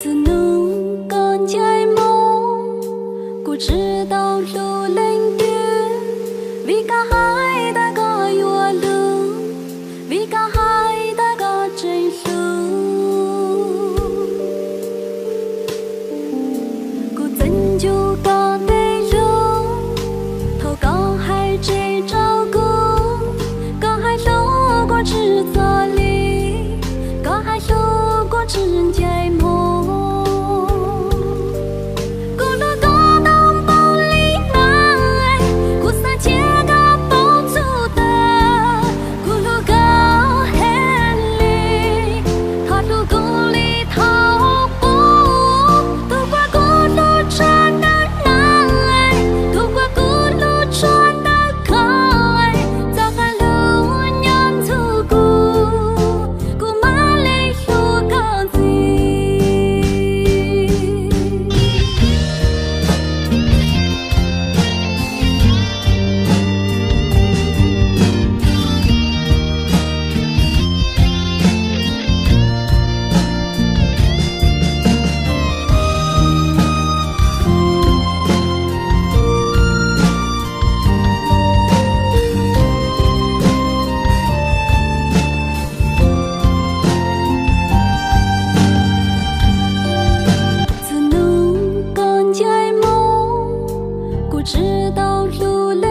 Txwm nug koj ncaim moo, kuv tsis tau hlub leej twg, vim koj hais tias koj yuav lug, vim koj hais tias koj tseem hlub. Kuv txeev ncu koj tej lug, thaum koj hais tseg rau kuv, koj hais hlub kuv tsis txog li, koj hais hlub kuv tsis ncaim moo. Kuv hlub koj tau npaum li na, kuv xav cia koj paub txhua tas. Kuv hlub koj heev li, thov hlub kuv li thaum ub. Tus uas kuv hlub tshaj tawm na, tus uas kuv hlub tshaj tawm koj, txoj qab hlub nyob nrug kuv, kuv mam li hlub koj ntxiv. Txwm nug koj ncaim moo, kuv tsis tau hlub